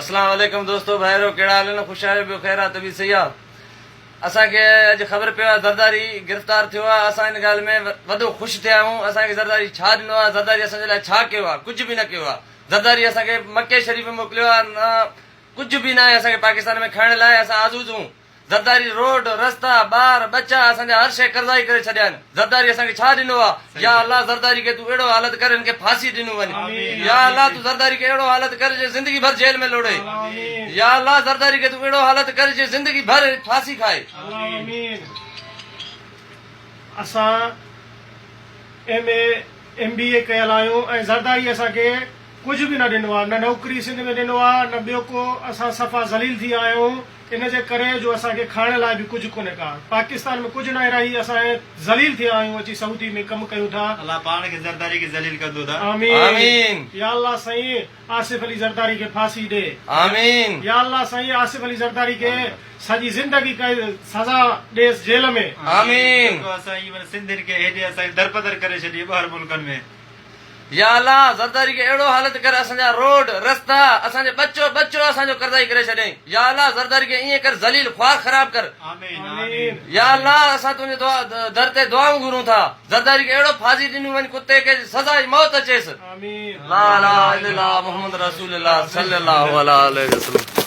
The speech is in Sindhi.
اسلام عليڪم دوستو ڀائرو ڪهڙا حال آهن خوش آهيو ٻيو خير آ طبيعت صحيح آ اسان کي اڄ خبر پيو آ زرداري گرفتار ٿيو آ اسان ان ڳالهه ۾ وڏو خوش ٿيا آهيون اسان کي زرداري ڇا ڏنو آ زرداري اسان جي لاء ڇا ڪيو آ ڪجهه به نه ڪيو آ زرداري اسان کي مڪي شريف ۾ موڪليو آ نه ڪجهه به ناهي اسان کي پاڪستان ۾ کائڻ لاء اسان آزوز هون زرداري روڊ رستا ٻار ٻچا اسان جا هر شيء قرضائي ڪري ڇڏيا آهن زرداري اسان کي ڇا ڏنو آ يا الله زرداري کي تون اهڙو حالت ڪر هن کي ڦاسي ڏنو وڃ يا الله تون زرداري کي اهڙو حالت ڪر جي زندگي ڀر جيل ۾ لوڙي يا الله زرداري کي تون اهڙو حالت ڪر جي زندگي ڀر ڦاسي کائي. اسان ايم اي ايم بي اي ڪيل آهيون ۽ زرداري اسان کي ڪجهه به نه ڏنو آ نه نوڪري سنڌ ۾ ڏنو آ نه ٻيو ڪو اسان صفا ذليل ٿي آيا آهيون ان جي ڪري جو اسان کي کائڻ لاء به ڪجهه ڪونهي ڪا پاڪستان ۾ ڪجهه ناهي رهي اسان ذليل ٿيا آهيون اچي سعودي ۾ ڪم ڪيون ٿا. الله پاڻ کي زرداري کي ذليل ڪندو ته. آمين آمين. يا الله سائين آصف علي زرداري کي ڦاسي ڏي. آمين. يا الله سائين آصف علي زرداري کي سڄي زندگي قيد سزا ڏيس جيل ۾. آمين. جيڪو اسان جي معنيٰ سنڌين کي هيڏي اسان کي درپدر ڪري ڇڏي ٻاهر ملڪن ۾. يا الله زرداري کي اهڙو حالت ڪر اسان جا روڊ رستا اسان جي ٻچو ٻچو اسان جو قرضائي ڪري ڇڏيائين يا الله زرداري کي ائين ڪر ذليل خوار خراب ڪر آمين آمين. يا الله اسان تنهنجي دعا در تي دعائون گهرون ٿا زرداري کي اهڙو ڦاسي ڏنو وڃ ڪتي کي سزا جي موت اچيس آمين. لا اله الا الله محمد رسول الله صلي الله عليه وسلم.